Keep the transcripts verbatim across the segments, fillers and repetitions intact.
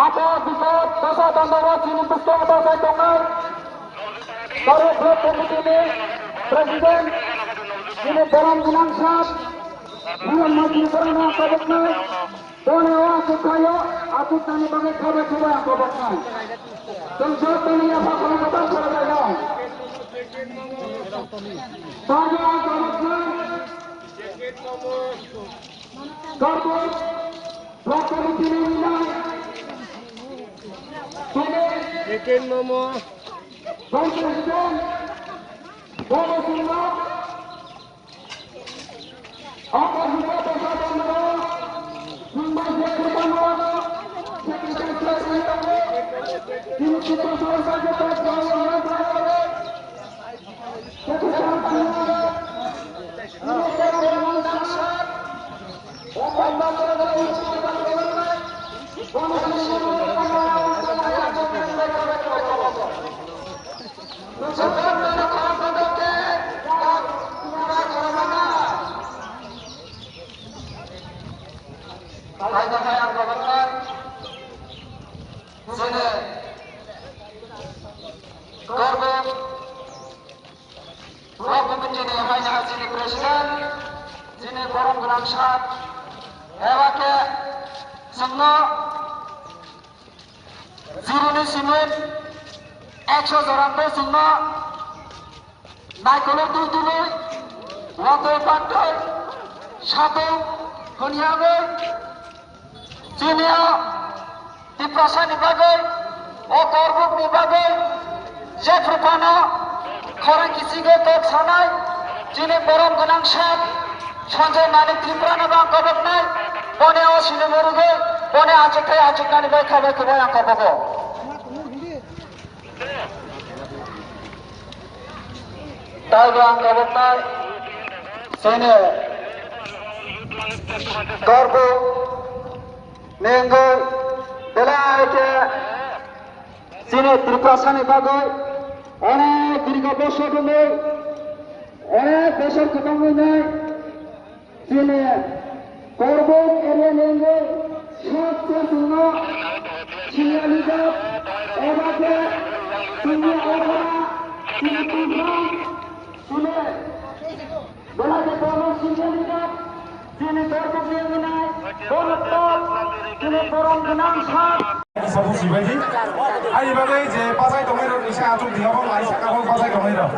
Apo bisot dasa bandaro chini bukto apo sai tongnai. Toro block committee ni president chini borom gunang sat Buram Mati Boromno koboknai. Toni o asuk khayo asuk tani bagwi khabai khabai ang koboknai. Tong jot tani yapha khorang kotor khorang lai no. Tani ang koboknai. Kobok. Block committee ni nai. Tini Chicken momo. Vice President, Bobo Singha. Opor Singha Prasad Chandra. Singha Jai Prasad. Secretary Secretary. Tini Chitta Saraswati Prasad. Korbo Block committee ni haino chini president, chini borom gwnang sir, eba khe chwngno zero ni simi ekso jora tei chwngno naikolwi twi twi watwi paktwi satwi hwnyawi chini o Tiprasani bagwi, o Korbukni bagwi, jephru phano khorang kichigwi kok sanai, chini borom gwnang sir, Sanjay Manik Tripurano bang koboknai, boni o sinimo rwgwi, boni achukthai achuknani bai khabai khabai ang kobogo. Taibo ang koboknai, chini Korbuk, Nengwi belai khe chini Tiprasani bagwi onek dirgho bosor wngwi, onek bosor kwbang wngnai chini Korbuk area nengwi sat chwngno siyani jat eba khe chini okra chini Tipra chini Belai khe bono singkhe ni kok, chini Korbukni wngnai, bono kok, chini borom gwnang sak. Sabu sibaidi, ani bagwi je bachai tongnai rok ni se achuk diya bo lai saka bo bachai tongnai rok.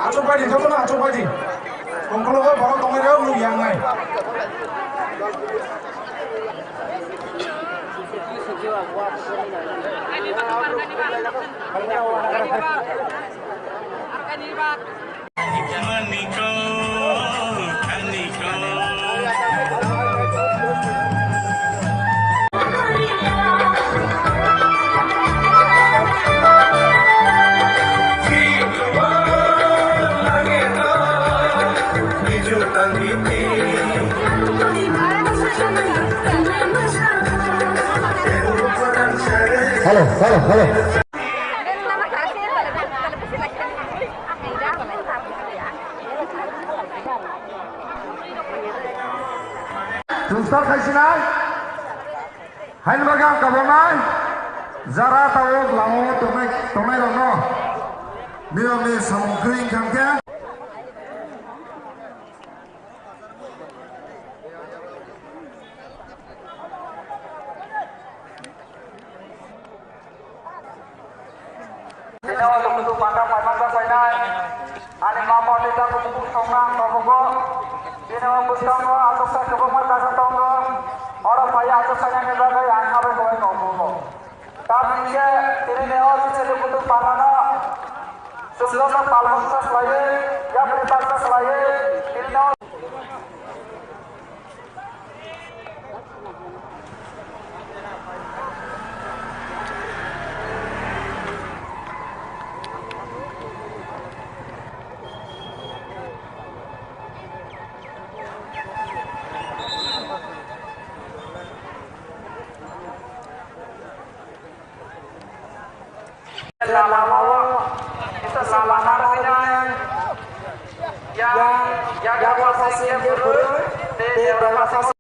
Achuk baidi, jotono achuk baidi. Tongkolo bo borok tongnai rok nung yang nai. Hello, hello, hello. Chwng start khai sinai. Haini bagwi ang kaboknai jara tabuk lama o tongnai, tongnai rokno niyom ni samung kwrwi wngkha hwnkhe. Bini o luku panda paimang jak painai. Ani mama ni jak buku songna ang tobogo. Bini o bwskango asoksa kwbangma jaga tongo. Oro pai asoksa yang ni bagwi ang habai kowai nongkukgo. Tamni khe tini ni o bini luku pandano chwngno palmang sa khlaiwi, yapri baksa khlaiwi, tini o Lama o, isa lama narwinai. Yang, yang, yang, yang, yang, yang, yang, yang, yang,